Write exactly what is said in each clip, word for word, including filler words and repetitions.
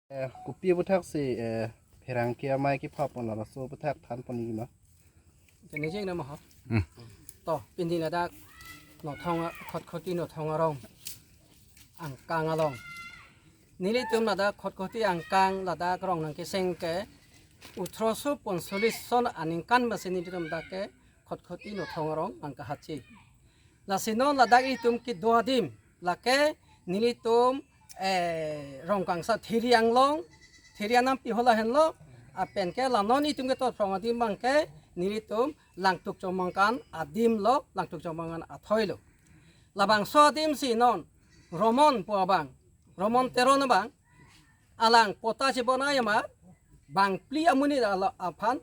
Eh, kopi aputhaksi, eh, pherangke amei kepha pon laso aphuthak than pon nangji ma? Kene jeng nama ha. Hmm. To, pini ladak Nothong, Khatkhati Nothong arong angkang along. Nelitum ladak Khatkhati angkang ladak rong nangkeseng ke uthroso ponsolis son aningkan masi nelitum dak ke Khatkhati Nothong arong nangkahachi. Lasi non ladak itum kedo adim, lake nelitum, eh, Rongkangsar Thiri Anglong, Thiri Anampi hala henlo, lapen ke la non itum ketot phrong adim abang ke nelitum Langtuk Chomangkan adim lo, Langtuk Chomangkan athoi lo. Labangso adim si non Romon pu abang, Romon Teron abang, alang pota chibonai amat, bangphli amonit ala aphan,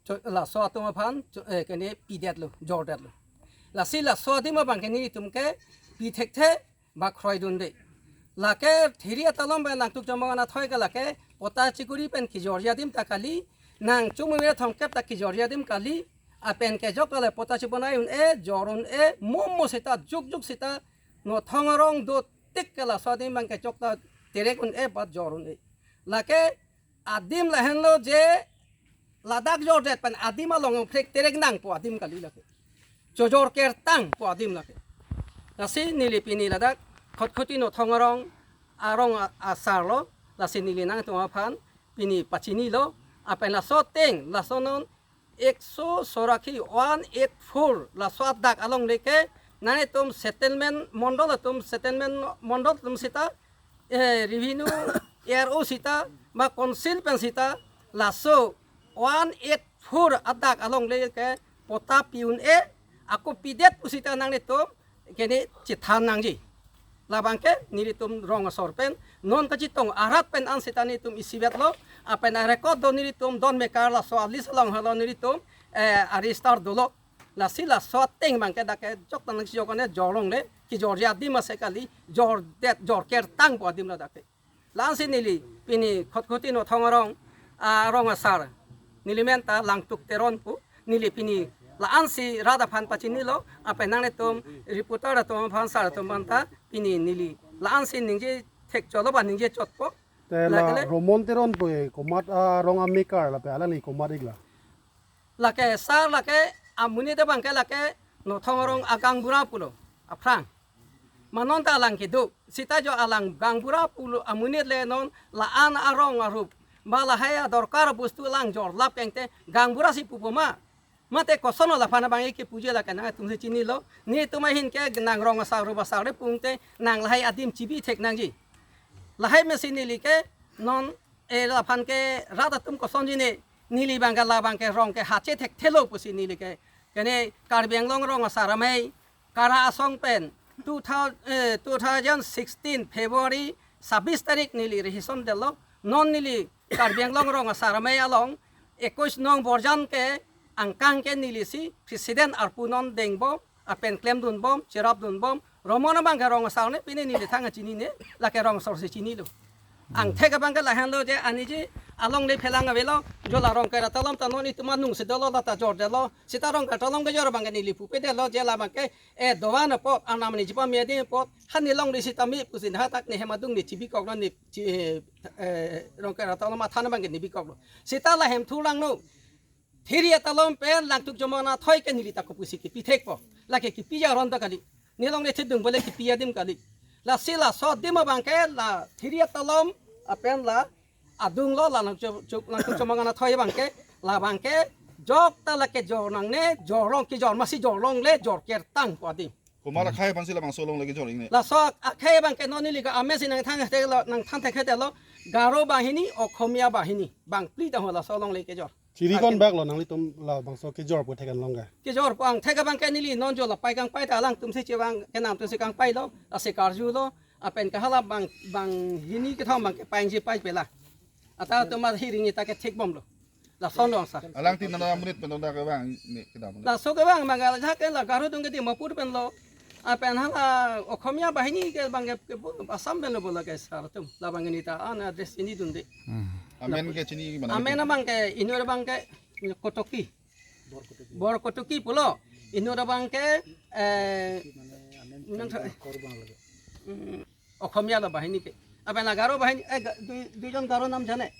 cho-, laso atum aphan, cho-, eh, kene pidetlo, jordetlo. Lasi laso adim abang ke nelitum ke pi thekthe, ba kroidunde. Lake Thiri Atalom pen Langtuk Chomangkan athoi ke lake pota chikuri pen kejorji adim ta kali, nang chumumir thomkep ta kejorji adim kali, lapen ke jok kale pota chibonai un-e, jor un-e, momo seta, jukjuk seta, Nothong arong dotik ke laso adim abang ke chokta terek un-e ba jor un-e. Lake adim lahenlo je ladak jordet pen adim along phrek terek nangpo adim kali lake. Chojor kertangpo adim lake. Lasi neli pini ladak Khatkhati Nothong arong, arong a-, asar lo, lasi neli nangtum aphan pini pachinilo, lapen laso ateng, laso non ekso soraki one eight four laso adak alongle ke nanglitum settlement mondol atum, settlement mondol atum seta, eh, revenue A R O seta, ma council pen seta, laso one eight four adak alongle ke pota pi un-e, ako pidet pu seta nanglitum kene chethan nangji. Labang ke nelitum rong asor pen non kachetong arat pen an seta nelitum isivet lo, lapen a-record do nelitum don mekar laso a-list along halo nelitum, eh, a-register dolo. Lasi laso ateng abang ke dak ke jok tanang si jok ane jor longle, kejorji adim ase kali, jordet, jor kertangpo adim ladak ke. La-ansi neli pini Khatkhati Nothong arong, arong asar, neli men ta Langtuk Teron pu, neli pini la-ansi rat aphan pachinilo, lapen nanglitum reporter atum aphan, sar atum aphan ta pini neli la-ansi ningje thek chotlo ba ningje chotpo. Te la, lakele Romon Teron pu komat arong amekar lapen alangli komat ik la? Lake sar lake amonit abang ke lake Nothong arong agaonbura pulo, aphrang. Ma non ta alang kedo, seta jo alang gaonbura pulo amonit le non la-an arong arup, ba lahai adorkar bostu alang jorlap pen te gaonbura si pupo ma. Mate koson lo laphan abang ke puji lake nangtum si chinilo, netum ahin ke nang rong asar rup asar le pung te nang lahai adim chibi thek nangji. Lahai mesi neli ke non, eh, laphan ke rat atum kosonji ne, neli abang ke labang ke rong ke hache thekthelo pusi neli ke. Kene Karbi Anglong Rong Asar Amei, Kara Asong pen, two thousand, eh, two thousand sixteen February sabis tarik neli resign detlo, non neli Karbi Anglong Rong Asar Amei along, ekush nong borjan ke angkang ke neli si president arpu non dengbom, lapen klemdunbom, cherapdunbom, Romon abang ke rong asar ne, pine neli thang chinine, lake rong asar si chinilo. Angthek abang ke lahenlo je, aniji alongle phelang avelo, jo la Rongker Atalom ta non itum anung si dolo, la ta jordetlo, seta Rongker Atalom kejor abang ke neli pupe detlo, je labang ke, eh, dovan apot, anam ni jipa medi apot, hani longle seta mi pusi hadak ne hem adung ne chibikoklo ne chi-, eh, Rongker Atalom athan abang ke ne bikoklo. Seta la hem thurlang no. Thiri Atalom pen Langtuk Chomangkan athoi ke neli ta kopusi kepi thekpo. Lake kepi aron ta kali. Ne longle thidung bole kepi adim kali. Lasi laso adim abang ke la Thiri Atalom lapen la adung lo la Langtuk Cho-, Cho-, Langtuk Chomangkan athoi abang ke, labang ke jok ta lake jor nangne, jor long kejor masi jor longle jor kertangpo adim. Komat akhei aphansi labangso alongle kejor ingne? Laso akhei abang ke non neli ke amei si nangthan theklo, nangthan thekthelo, Garo banghini, Okhomia banghini, bangphli ta ho laso alongle kejor. Chiri kon bak lo nanglitum labangso kejor pu thek-an long ke? Kejor pu angthek abang ke neli non jo la pai kangpai ta alangtum si chevang kenam atum si kangpailo, lasi karjulo, lapen ke hala bang, banghini kethom abang ke pangji pai pela. Ata atum ahiring ta kethekbomlo. Lason dong sa. Alangtum nana amonit pen dong dak kevang ne kedam. Laso kevang abang ke la jahak ke la Garo adung ke Dimapur pen lo. Lapen hala Okhomia banghini ke abang ke, ke Assam pen lo bola ke sar atum. Labang ini ta an address ini dunde. Hmm. Amen ke chini mana? Amen abang ke inut abang ke Kotoki. Bor Kotoki pulo. Inut abang ke, eh, nang sa-, hmm, Okhomia lo banghini ke. Apena Garo bahini, eh, ga-, dui, duijon Garo nam jane?